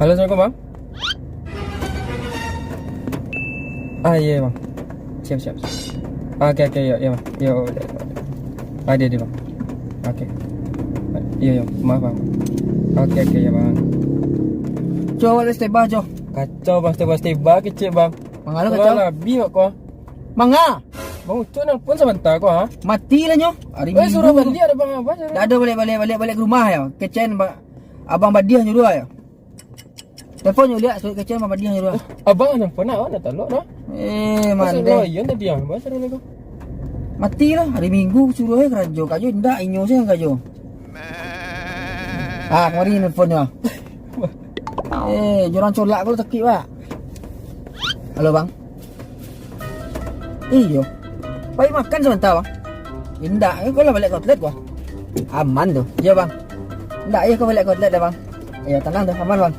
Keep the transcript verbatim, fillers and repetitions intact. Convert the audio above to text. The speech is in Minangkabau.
Halo, assalamualaikum, Bang. Ah, iya, Bang. Siap, siap, siap. Ah, oke, oke, iya, iya, Bang. Iya, Bang. Ada, ada, Bang. Oke. Iya, iya, maaf, Bang. Oke, oke, ya, Bang. Coba balik step bah, Jo. Kacau, Bang, step bah, step bah kecil, Bang. Mangalo kacau? Labi, Bang, ko. Manga? Bang Ucok nang pun sabanta, ko, ha? Mati lah nyo. Hari Minggu. Suruh balik, ada Bang, apa, suruh? Dah ada, balik, balik, balik, balik ke rumah, ya. Kecen, Bang. Abang Badiah nyuruh, ya. Telepon nyo liak, suruh kecen Bang Badiah nyuruh. Abang nang pun nak, nak talok, nah. Eh, mande. Loyon tadi, ah, Bang, suruh lego. Mati lah, hari Minggu suruh, eh, karajo. Kajo ndak, inyo se kajo. Ah, kamari nelpon nyo. Eh, jorang colak ko sakik, Pak. Halo, Bang. Iyo. Pai makan sabanta, Bang. Indak, eh, ko lah baliak ka outlet ko. Aman tu. Iyo, Bang. Indak, iyo, ko baliak ka outlet dah, Bang. Iyo, tanang tu, aman, Bang.